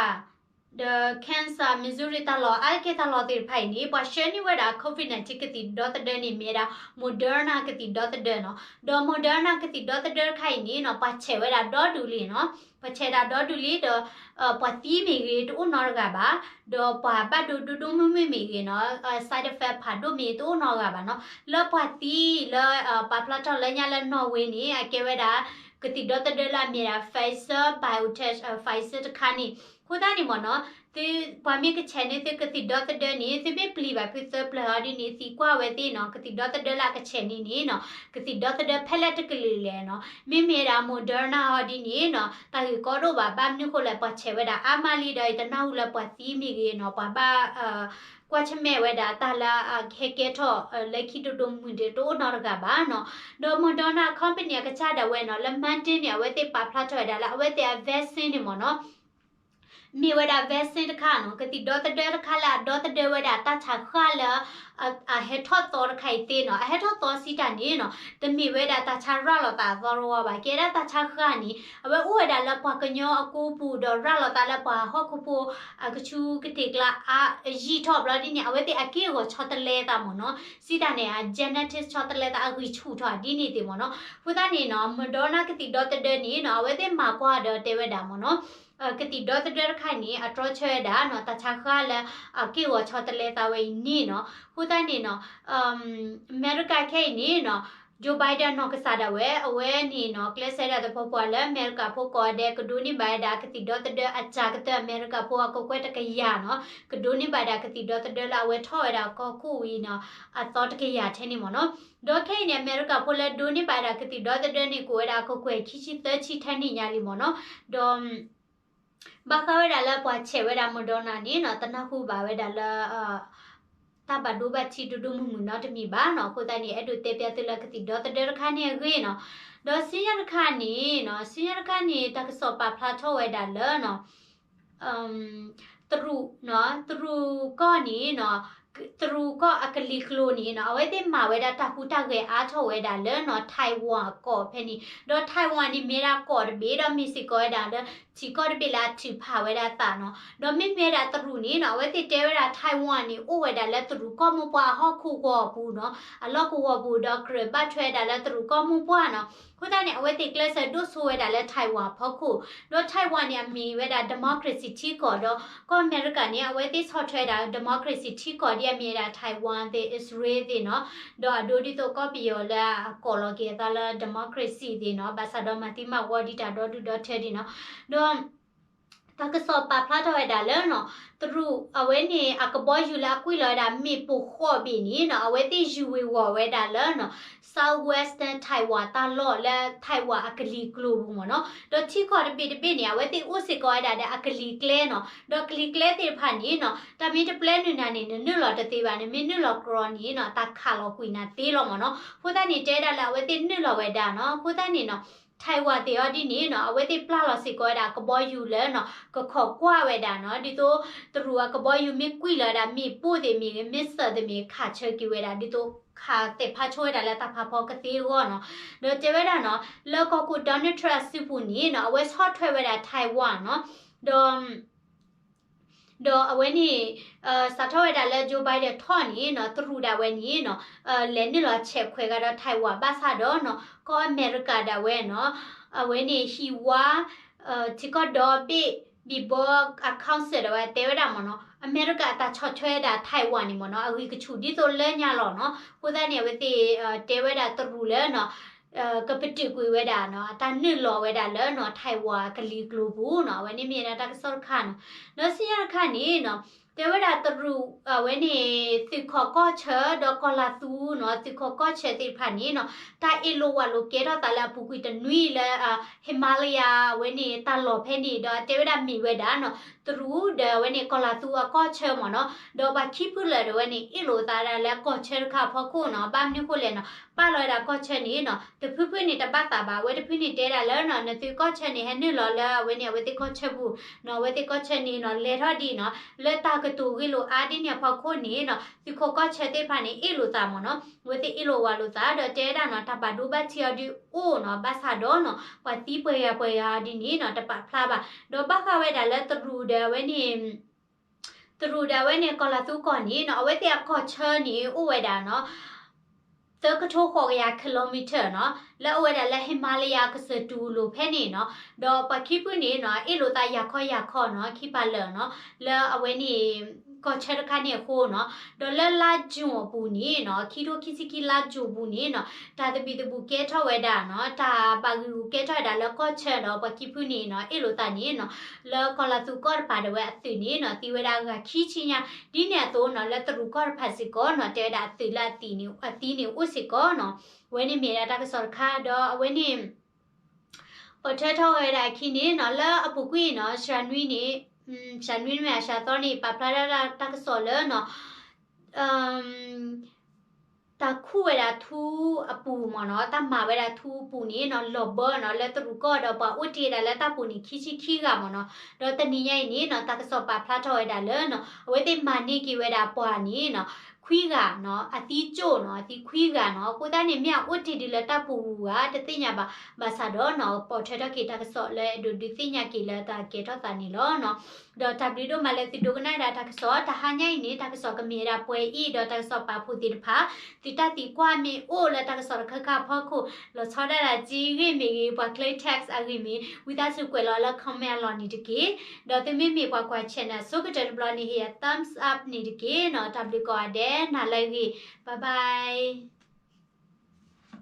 ဒီး Kansas, Missouri တၢ်လီၢ် အါတက့ၢ်တၢ်လီၢ်သ့ၣ်တဖၣ်အံၤန့ၣ် ပှၤဆှၢန့ၢ်ဝဲဒၣ် COVID nineteen ကသံၣ်ဒီသဒၢန့ၣ် မ့ၢ်ဝဲဒၣ် Moderna ကသံၣ်ဒီသဒၢနီၤ. ဒီး Moderna ကသံၣ်ဒီသဒၢတခါအံၤန့ၣ်နီၤ ပှၤဆဲးဝဲဒၣ်ဒီဒူၣ်လံနီၤ. ပှၤဆဲးဒၣ်ဒီဒူၣ်လံဒီး ပှၤသံမ့ၢ်ဂ့ၤ တအိၣ်နီတဂၤဘၣ်, ဒီးပှၤဘၣ်ဒိဒိဒိမုၢ်မုၢ်မ့ၢ်ဂ့ၤနီၤ side effect ဖးဒိၣ်မ့ၢ်တအိၣ်နီတဂၤဘၣ်နီၤ. လၢပှၤသံလၢ ပာ်ဖျါထီၣ်လၢညါလၢ Norway န့ၣ် အကဲဝဲဒၣ် ကသံၣ်ဒီသဒၢလၢအမ့ၢ်ဒၣ် Pfizer BioNTech Pfizer တခါန့ၣ်. အဃိသတးန့ၣ်မ့ၢ်နီၤ သု ပှၤမ့ၢ်ကဆဲးန့ၢ်သုကသံၣ်ဒီသဒၢန့ၣ် သုမ့ၢ်ပျံၤဘၣ်ဖုသၢပျၢၤအီၤဒ်န့ၣ် သံကွၢ်ဝဲသ့ၣ်နီၤ ကသံၣ်ဒီသဒၢလၢအကဆဲးန့ၣ်န့ၣ်နီၤ ကသံၣ်ဒီသဒၢဖဲလဲၣ်တကလုာ်လဲၣ်နီၤ. မ့မ့ၢ်ဝဲဒၣ် Moderna အီၤဒ်န့ၣ်နီၤ တၢ်ဂ့ၢ်ကီဒိၣ်ဘၣ် ဘၣ်မနုၤဃိလဲၣ် ပှၤဆဲးဝဲဒၣ်အါမးလံဒီး ယတနၢ်ဟူလၢပှၤသံမ့ၢ်ဂ့ၤနီၤ ပှၤဘၣ် ကွၢ်ဆၢၣ်မဲာ်ဝဲဒၣ်တၢ်လၢ ဟဲကဲထီၣ် လၢခံဒိၣ်ဒိၣ်မုၢ်မုၢ်ဒီး တအိၣ်နီတဂၤဘၣ်နီၤ. ဒီး Moderna company အကစၢ်ဒၣ်ဝဲနီၤ လၢ Monday န့ၣ် အဝဲသ့ၣ်ပာ်ဖျါထီၣ်ဝဲဒၣ်လၢ အဝဲသ့ၣ်အ vaccine န့ၣ်မ့ၢ်နီၤ မ့ၢ်ဝဲဒၣ် vaccine တခါနီၤ ကသံၣ်ဒီသဒၢတခါလၢအဒီသဒၢဝဲဒၣ်တၢ်ဆါဃၢ်လၢ အဟဲထီၣ်သီတခါအံၤသ့နီၤ. အဟဲထီၣ်သီစံးတၢ်န့ၣ်နီၤ တမ့ၢ်ဝဲဒၣ်တၢ်ဆါရၤလီၤသးအသီတဝီဘၣ်. ကဲဒၣ်တၢ်ဆါဃၢ်န့ၣ် အဝဲအိၣ်ဝဲဒၣ်လၢပှၤကညီအကိပူၤ ဒီးရၤလီၤသးလၢပှၤဟီၣ်ခိၣ်ဖိ အကဆူးကတ့ၢ်ကျါအါ ယံာ်ထီၣ်ဘျီဒ်န့ၣ် အဝဲသ့ၣ်အက့ၢ်အဂီၤဆီတလဲသးမ့ၢ်နီၤ. စံးတၢ်န့ၣ် အ genetic ဆီတလဲသးအဂံၢ်ဆူၣ်ထီၣ်ဒ်န့ၣ်သ့ၣ်မ့ၢ်နီၤ. အဃိသတးန့ၣ်နီၤ Moderna ကသံၣ်ဒီသဒၢန့ၣ်နီၤ အဝဲသ့ၣ်မၤကွၢ်ဒီးတဲဝဲဒၣ်မ့ၢ်နီၤ ကသံၣ်ဒီသဒၢတခါအံၤန့ၣ် အတြီဆၢဝဲဒၣ်နီၤ တၢ်ဆါဃၢ်လၢအက့ၢ်ဂီၤဆီတလဲသးဝဲအံၤန့ၣ်နီၤ. အဃိသတးန့ၣ်နီၤ အမဲရကၤခဲအံၤန့ၣ်နီၤ Joe Biden နီၢ်ကစၢ်ဒၣ်ဝဲ အဝဲန့ၣ်နီၤ ကျဲးစၢးဒၣ်သပှၢ်ပှၢ်လၢအမဲရကၤဖိကိးဂၤဒဲး ကဒိးန့ၢ်ဘၣ်ဝဲဒၣ်ကသံၣ်ဒီသဒၢအစှၤကတၢၢ် အမဲရကၤဖိအကကွဲၢ်တကယၤနီၤ ကဒိးန့ၢ်ဘၣ်ဒၣ်ကသံၣ်ဒီသဒၢလၢအဝဲထီၣ်ဝဲဒၣ်ကီၢ်ခိၣ်ဝံၤနီၤ အသီတကယၤထဲန့ၣ်မ့ၢ်နီၤ. ဒီးခဲအံၤန့ၣ် အမဲရကၤဖိလၢဒိးန့ၢ်ဘၣ်ဝဲဒၣ်ကသံၣ်ဒီသဒၢန့ၣ် ကအိၣ်ဝဲဒၣ်အကကွဲၢ်ခံဆံသၢဆံထဲန့ၣ်ညါလံမ့ၢ်နီၤ. ဒီး ဘၣ်ဃးဝဲဒၣ်လၢပှၤဆဲးဝဲဒၣ် Moderna န့ၣ်နီၤ တနၢ်ဟူဘၣ်ဝဲဒၣ်လၢ တၢ်ဘၣ်ဒိဘၣ်ထံးဒိၣ်ဒိၣ်မုၢ်မုၢ်နီတမံၤဘၣ်နီၤ. အဃိသတးန့ၣ် အဲၣ်ဒိးတဲပျးသုလၢကသံၣ်ဒီသဒၢတခါန့ၣ်အဂ့ၢ်နီၤ. ဒီးဆူညါတခါန့ၣ်နီၤ ဆူညါတခါန့ၣ် တၢ်ကစီၣ်ပာ်ဖျါထီၣ်ဝဲဒၣ်လၢနီၤ တရူးနီၤ တရူးကီၢ်န့ၣ်နီၤ တရူးကီၢ်အကလံၤကျိၤန့ၣ်နီၤ အဝဲသ့ၣ်မၤဝဲဒၣ်တၢ်ဟူးတၢ်ဂဲၤအါထီၣ်ဝဲဒၣ်လၢနီၤ Taiwan ကီၢ်ဖဲန့ၣ် ဒီး Taiwan န့ၣ်မ့ၢ်ဒၣ်ကီၢ်တဘ့ၣ် ဒီးမ့ၢ်စ့ၢ်ကီးဝဲဒၣ်လၢ ထံကီၢ်တဘ့ၣ်လၢအထုးဖးဝဲဒၣ်သးနီၤ. ဒီးမ့မ့ၢ်ဝဲဒၣ်တရူးန့ၣ်နီၤ အဝဲသ့ၣ်တဲဝဲဒၣ် Taiwan န့ၣ် အိၣ်ဝဲဒၣ်လၢတရူးကီၢ်မိၢ်ပှၢ်အဟီၣ်ခိၣ်ဂီၤပူၤနီၤ အလီၢ်ကဝီၤပူၤ ဒီးကြၢးဘၣ်ထွဲဝဲဒၣ်လၢတရူးကီၢ်မိၢ်ပှၢ်နီၤ. အဃိသတးန့ၣ် အဝဲသ့ၣ်ကျဲးစၢးဒိၣ်စိဝဲဒၣ်လၢ Taiwan အဖီခိၣ်, ဒီး Taiwan န့ၣ် အမ့ၢ်ဝဲဒၣ် democracy ထံကီၢ်ဒီး ကီၢ်အမဲရကၤန့ၣ် အဝဲသ့ၣ်ဆီၣ်ထွဲဝဲဒၣ် democracy ထံကီၢ်ဒ်အမ့ၢ်ဝဲဒၣ် Taiwan သ့ၣ် Israel သ့ၣ်နီၤ, ဒီးအဒိဒ်သိးကီၢ်ပယီၤလၢအကိးလီၤက့ၤအသးလၢ democracy သ့ၣ်နီၤ, ဘၣ်ဆၣ်ဒီးမၤသံမၤဝီဒံးတၢ်ဒီဒူၣ်ဒီထၢဒံးနီၤ, ဒီး တၢ်ကစီၣ်ပာ်ဖျါထီၣ်ဝဲဒၣ်လၢနီၤ, တရူးအဝဲန့ၣ် အကဘီယူၤလၢအကွံာ်လီၤဝဲဒၣ်မ့ၣ်ပိၢ်ဃိးဘ့ၣ်န့ၣ်နီၤ, အဝဲသ့ၣ်ယူၤဝ့ၤဝီၤဝဲဒၣ်လၢနီၤ, southwestern Taiwan တၢ်လီၢ်လၢ Taiwan အကလံၤကျိၤပူၤမ့ၢ်နီၤ, ဒီးထံကီၢ်တဘ့ၣ်တဘ့ၣ်န့ၣ် အဝဲသ့ၣ်အိၣ်စ့ၢ်ကီးဝဲဒၣ်ဒီးအကလံၤကျဲနီၤ, ဒီးကလံၤကျဲသ့ၣ်တဖၣ်န့ၣ်နီၤ, တၢ်မ့ၢ်တပျဲနုာ်နၤန့ၣ် နနုာ်လီၤတသ့ဘၣ်, နမ့ၢ်နုာ်လီၤကြီန့ၣ်နီၤ, တၢ်ခးလီၤကွံာ်နၤသ့လီၤမ့ၢ်နီၤ, အဃိသတးန့ၣ် တဲဒၣ်လၢအဝဲသ့ၣ်နုာ်လီၤဝဲဒၣ်နီၤ, အဃိသတးန့ၣ်နီၤ Taiwan သ့ၣ်အီၤဒ်န့ၣ်နီၤ, အဝဲသ့ၣ်ပျၢ်လီၤစ့ၢ်ကီးဝဲဒၣ်ကဘီယူၤလၢနီၤ, ကခိးကွၢ်ဝဲဒၣ်နီၤ, ဒ်သိးတရူးအကဘီယူၤမ့ၢ်ကွံာ်လီၤဝဲဒၣ်မ့ၣ်ပိၢ်သ့ၣ်မ့ၢ်ဂ့ၤ missile သ့ၣ်မ့ၢ်ဂ့ၤ ခးဆၢက့ၤဝဲဒၣ်, ဒ်သိးခးသဲးဖးဆိဝဲဒၣ်လၢတၢ်ဖးဖီကသ့အဂီၢ်နီၤ, ဒီးတဲဝဲဒၣ်နီၤ, လၢကီၢ်ခိၣ် Donald Trump အစုပူၤန့ၣ်နီၤ, အဝဲဆီၣ်ထွဲဝဲဒၣ် Taiwan နီၤ, ဒီး ဒီးအဝဲန့ၣ် စးထီၣ်ဝဲဒၣ်လၢ Joe Biden ထီၣ်န့ၣ်နီၤ, တရူးဒၣ်ဝဲန့ၣ်နီၤ, လဲၤနုာ်လီၤဆဲးခွဲးဂၤဒီး Taiwan ဘၣ်ဆၣ်ဒီးနီၤ, ကီၢ်အမဲရကၤဒၣ်ဝဲနီၤ, အဝဲန့ၣ်ဟံၣ်ဝါ ထံကီၢ်ဒီဘ့ၣ် ဘံၣ်ဘီ အ council ဒၣ်ဝဲတဲဝဲဒၣ်မ့ၢ်နီၤ, အမဲရကၤအတၢ်ဆီၣ်ထွဲဒၣ် Taiwan န့ၣ်မ့ၢ်နီၤ, အဂံၢ်ကဆူၣ်ဒ်သိးလၢညါလီၤနီၤ, အဃိသတးန့ၣ် အဝဲသ့ၣ်တဲဝဲဒၣ်တရူးလၢနီၤ ကပတုာ်ကွံာ်ဝဲဒၣ်နီၤ, အတၢ်နုာ်လီၤဝဲဒၣ်လၢနီၤ Taiwan အကလံၤကျိၤပူၤနီၤ, အဝဲန့ၣ်မ့ၢ်ဒၣ်တၢ်ကစီၣ်တခါနီၤ, ဒီးဆူညါတခါန့ၣ်နီၤ, တဲဝဲဒၣ်တရူး အဝဲန့ၣ် သုးခိးကီၢ်ဆၢ ဒီးကီၢ်လၤသူနီၤ, သုးခိးကီၢ်ဆၢသ့ၣ်တဖၣ်န့ၣ်နီၤ, တၢ်အ့ၣ်လိာ်ဝးလိာ်ကဲထီၣ်သးလၢအပူၤကွံာ်တနွံလၢ Himalaya အဝဲန့ၣ်တၢ်လီၢ်ဖဲန့ၣ်, ဒီးတဲဝဲဒၣ်မ့ၢ်ဝဲဒၣ်နီၤ, တရူးဒီးအဝဲန့ၣ်ကီၢ်လၤသူအကီၢ်ဆၢမ့ၢ်နီၤ, ဒီးပှၤခံဖုလၢာ်ဒီးအဝဲန့ၣ် အ့ၣ်လိာ်သးဒၣ်လၢကီၢ်ဆၢတခါအဖီခိၣ်နီၤ, ဘၣ်မနုၤဃိလဲၣ်နီၤ, ပာ်လီၤဝဲဒၣ်ကီၢ်ဆၢန့ၣ်နီၤ, တဖုဖုန့ၣ်တဘၣ်သးဘၣ်, အဝဲတဖုန့ၣ်တဲဒၣ်လၢနီၤ, နသုကီၢ်ဆၢန့ၣ် ဟဲနုာ်လီၤလၢအဝဲန့ၣ် အဝဲသ့ၣ်ကီၢ်ဆၢပူၤနီၤ, အဝဲသ့ၣ်ကီၢ်ဆၢန့ၣ်နီၤ, လဲၤထီၣ်ဒ်နီၤ, လၢတၢ်ကတိၤဂ့ၢ်လိာ်အါဒ်န့ၣ်အဖီခိၣ်န့ၣ်နီၤ, သုးခိးကီၢ်ဆၢသ့ၣ်တဖၣ်န့ၣ် အ့ၣ်လိာ်သးမ့ၢ်နီၤ, အဝဲသ့ၣ်အ့ၣ်လိာ်ဝးလိာ်သး ဒီးတဲဝဲဒၣ်နီၤ, တၢ်ဘၣ်ဒိဘၣ်ထံးအီၤဒုးအိၣ်နီၤ, ဘၣ်ဆၣ်ဒီးနီၤ, ပှၤသံပှဲၤဂၤပှဲၤဂၤအီၤဒ်န့ၣ်နီၤ, တပာ်ဖျါဘၣ်, ဒီးဘၣ်ဃးဝဲဒၣ်လၢတရူး အဝဲန့ၣ် တရူးဒီးအဝဲန့ၣ် ကီၤလၤသူကီၢ်န့ၣ်နီၤ အဝဲသ့ၣ်အကီၢ်ဆၢန့ၣ် အိၣ်ဝဲဒၣ်နီၤ သၢကထိဃိးကယၤ kilometer နီၤ လၢအဝဲဒၣ်လၢ Himalaya ကစၢၢ်တူၢ်လိာ်ဖဲန့ၣ်နီၤ ဒီးပှၤခံဖုန့ၣ်နီၤ အ့ၣ်လိာ်သးယၤခီယၤခီနီၤ ခံပာ်လၢာ်နီၤ လၢအဝဲန့ၣ် ကီၢ်ဆၢတခါန့ၣ်အဃိနီၤ ဒီးလၢလါယူၤအပူၤန့ၣ်နီၤ ခံထိခံဆံခံလါယူၤအပူၤန့ၣ်နီၤ တၢ်သဘံၣ်သဘုၣ်ကဲထီၣ်ဝဲဒၣ်နီၤ တၢ်ဘၣ်ဂံၢ်ဂူာ်ကဲထီၣ်ဝဲဒၣ်လၢကီၢ်ဆၢဒီးပှၤခံဖုန့ၣ်နီၤ အ့ၣ်လိာ်သးန့ၣ်နီၤ လၢကီၤလၤသူကီၢ်တပၤဒီးဝဲအသုးန့ၣ်နီၤ သံဝဲဒၣ်ဂၤခံဆံညါ ဒ်န့ၣ်အသိးနီၤ လၢတရူးကီၢ်တဖၣ်စ့ၢ်ကီးနီၤ တဲဝဲဒၣ်အသုးလၢအသံန့ၣ် အသံန့ၣ်အိၣ်စ့ၢ်ကီးနီၤ အဝဲန့ၣ်မ့ၢ်ဒၣ်တၢ်ကစီၣ်တခါ ဒီးအဝဲန့ၣ် ပိာ်ထွဲထီၣ်ဝဲဒၣ်အခံန့ၣ်နီၤ လၢအပူၤကွံာ်နီၤ စှၤနွံန့ၣ် စှၤနွံမ့ၢ်အစှၤသီန့ၣ် ပာ်ဖျါဒၣ်တၢ်ကစီၣ်လၢနီၤ တၢ်ခူၣ်ဝဲဒၣ်ထူအပူၤမ့ၢ်နီၤ တၢ်မၤဝဲဒၣ်ထူအပူၤန့ၣ်နီၤ လီၤဘၢနီၤ လၢတရူးကီၢ်ဒီးပှၤအိၣ်တ့ၢ်ဝဲဒၣ်လၢတၢ်ပူၤန့ၣ် ခံဆံခံဂၤမ့ၢ်နီၤ ဒီးတနံၤညါအံၤန့ၣ်နီၤ တၢ်ကစီၣ်ပာ်ဖျါထီၣ်ဝဲဒၣ်လၢနီၤ အဝဲသ့ၣ်မၤန့ၢ်က့ၤဝဲဒၣ်ပှၤန့ၣ်နီၤ ခွံဂၤနီၤ အသံကၠိၣ်နီၤ အသံခွံဂၤနီၤ အဃိသတးန့ၣ် မ့ၢ်အအိၣ်တ့ၢ်ဒ်လၢတၢ်ပူၤဂၤ တသ့ၣ်ညါဘၣ် ဘၣ်ဆၣ်ဒီးနီၤ ပိာ်ထွဲထီၣ်က့ၤတၢ်ကစီၣ်လၢအဲၣ်ဒိးဒုးသ့ၣ်ညါက့ၤလၢတၢ်ကဲထီၣ်သးန့ၣ်လီၤနီၤ ဒီးတၢ်ဘျုးဒိၣ်မးလၢသုဒိကနၣ်ဝဲဒၣ်တၢ်ကစီၣ် တဟါညါအံၤန့ၣ် တၢ်ကစီၣ်ကမ့ၢ်ဝဲဒၣ်ပှဲၤအံၤ ဒီးတၢ်ကစီၣ်ပာ်ဖှိၣ်သ့ၣ်တဖၣ် သုတၢ်သံကွၢ်မ့ၢ်အိၣ်လၢတၢ်ကစီၣ်တခါခါအဖီခိၣ် လီၤဆီဒၣ်တၢ် စ့ဂ့ၢ်မ့ၢ်ဂ့ၤ ပှၤချၢ text အဂ့ၢ်မ့ၢ် ဝံသးစူၤကွဲးလီၤလၢ comment အလီၢ်န့ၣ်တက့ၢ်. ဒီးသုမ့မ့ၢ်ပှၤကွၢ် channel ဆိကတၢၢ်တဘျီန့ၣ် ဟ့ၣ်ယၤ thumbs up န့ၣ်တက့ၢ်နီၤ. တၢ်ဘျုးကိးဂၤဒဲး နၤလၢအဂ့ၤ bye bye.